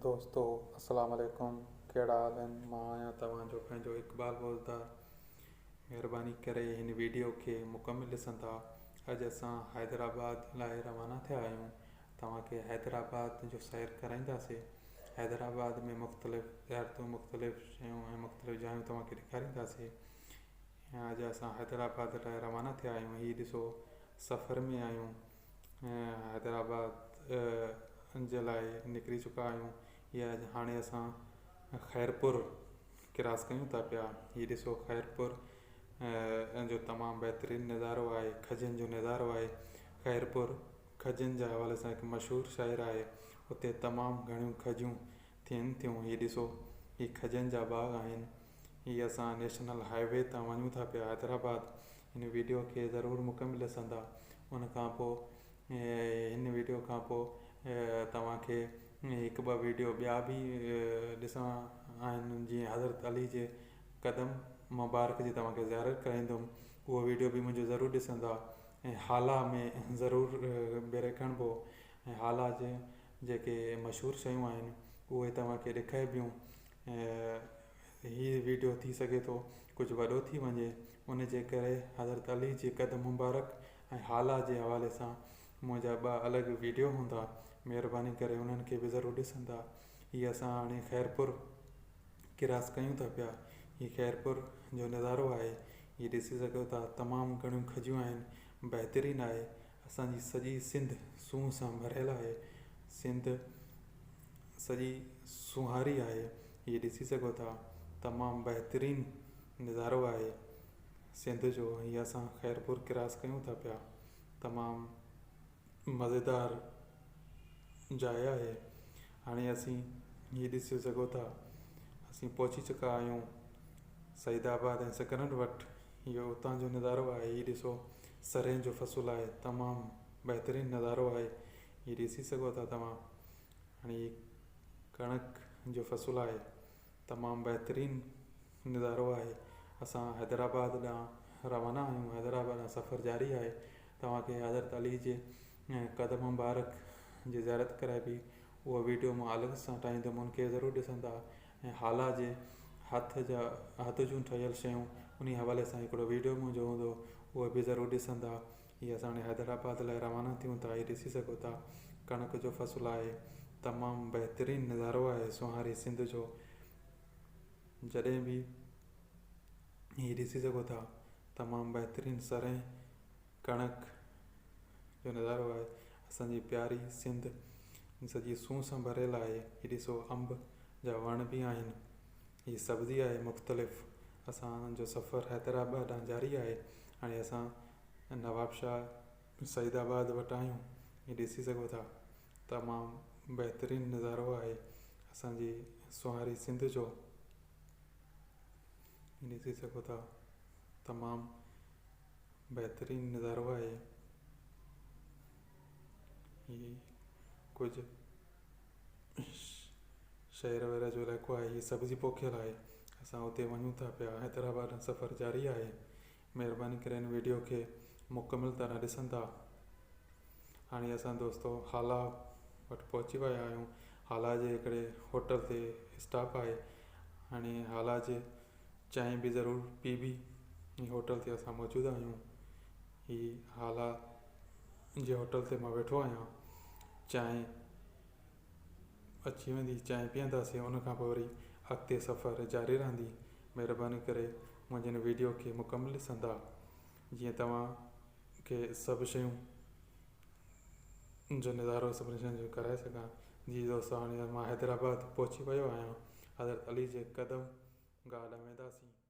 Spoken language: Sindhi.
دوستو السلام عليڪم ڪهڙا حال آهن مان آهيان توهان جو پنهنجو اقبال بوزدار مهرباني ڪري هن ويڊيو کي مڪمل ڏسندا اڄ اسان حيدرآباد لاء روانا ٿيا آهيون توهان کي حيدرآباد جو سير ڪرائينداسي حيدرآباد ۾ مختلف زيارتون مختلف شيون ۽ مختلف جايون توهان کي ڏيکارينداسي اڄ اسان حيدرآباد لاء روانا ٿيا آهيون هي ڏسو سفر ۾ آهيون حيدرآباد جي لاء نڪري چڪا آهيون هي اڄ هاڻي اسان خيرپور ڪراس ڪيون ٿا پيا هي ڏسو خيرپور جو تمام بهترين نظارو آهي کجين جو نظارو آهي خيرپور کجين جي حوالي سان هڪ مشهور شهر آهي اتي تمام گهڻيون کجيون ٿين ٿيون هي ڏسو هي کجين جا باغ آهن هي اسان نيشنل هاء وي تان وڃون ٿا پيا حيدرآباد هن ويڊيو کي ضرور مڪمل ڏسندا ان کان پو هن ويڊيو کان پو توهان کي هڪ ٻه ويڊيو ٻيا به ڏسڻا آهن جيئن حضرت علي جي قدم مبارڪ جي توهان کي زيارت ڪرائيندم اهو ويڊيو به منهنجو ضرور ڏسندا ۽ هالا ۾ ضرور بريڪ هڻبو ۽ هالا جي جيڪي مشهور شيون آهن اهي توهان کي ڏيکاربيون ۽ هي ويڊيو ٿي سگهي ٿو ڪجهه وڏو ٿي وڃي ان جي ڪري حضرت علي جي قدم مبارڪ ۽ هالا جي حوالي سان منهنجا ٻه الڳ ويڊيو هوندا مهرباني ڪري انهن کي به ضرور ڏسندا هي اسان هاڻي خيرپور ڪراس ڪيون ٿا پيا هي خيرپور جو نظارو آهي هي ڏسي سگهو ٿا تمام گهڻيون کجيون آهن بهترين آهي اسان جي سڄي سنڌ سونهن سان ڀريل آهي سنڌ سڄي سونهاري آهي هي ڏسي سگهو ٿا تمام بهترين نظارو آهي سنڌ جو هي اسان خيرپور ڪراس ڪيون ٿا پيا تمام مزيدار جاء آهي. هاڻي اسين هي ڏسي سگهو ٿا اسين پهچي چڪا آهيون سعيد آباد ۽ سڪرنڊ وٽ اهو اتان جو نظارو آهي هي ڏسو سرين جو فصل آهي تمام بهترين نظارو آهي هي ڏسي سگهو ٿا توهان هاڻي هي ڪڻڪ جو فصل آهي تمام بهترين نظارو آهي اسان حيدرآباد ڏانهن روانا آهيون حيدرآباد ڏانهن سفر جاري آهي توهان کي حضرت علي جي قدم مبارڪ جي زيارت ڪرائبي اهو ويڊيو مان الڳ سان ٺاهيندم ان کي ضرور ڏسندا ۽ هالا جي هٿ جا هٿ جون ٺهيل شيون انهي حوالي سان هڪڙو ويڊيو منهنجو هوندو اهو به ضرور ڏسندا هي اسان هاڻي حيدرآباد لاء روانا ٿيون ٿا هي ڏسي سگهو ٿا ڪڻڪ جو فصل آهي تمام بهترين نظارو آهي سونهاري سنڌ جو جڏهن به هي ڏسي سگهو ٿا تمام بهترين سرهين ڪڻڪ جو نظارو آهي اسان جي پياري سنڌ سڄي سونهن سان ڀريل آهي هي ڏسو انب جا وڻ به آهن هي سبزي آهي مختلف اسان جو سفر حيدرآباد ڏانهن جاري آهي هاڻي اسان نوابشاهه سعيد آباد وٽ آهيون هي ڏسي سگهو ٿا تمام بهترين نظارو آهي اسان جي سونهاري سنڌ جو هي ڏسي سگهو ٿا تمام بهترين نظارو آهي هي ڪجهه شهر وغيره جو علائقو آهي هي سبزي پوکيل آهي اسان اتي وڃون ٿا پيا حيدرآباد ڏانهن سفر جاري آهي مهرباني ڪري هن ويڊيو کي مڪمل طرح ڏسندا هاڻي اسان دوستو هالا وٽ پهچي ويا آهيون هالا جي هڪڙي هوٽل تي اسٽاپ آهي هاڻي هالا جي چانهه به ضرور پيبي هي هوٽل تي اسان موجود آهيون هي هالا جي هوٽل تي مان ويٺو آهيان چانهه اچي ويندي چانهه پيئنداسين ان کان پوء وري اڳتي سفر جاري رهندي مهرباني ڪري منهنجي هن ويڊيو کي مڪمل ڏسندا جيئن توهان کي سڀ شيون جو نظارو سڀني شين جو ڪرائي سگهان جي دوستو هاڻي مان حيدرآباد پهچي ويو آهيان حضرت علي جي قدم گاهه ڏانهن وينداسين.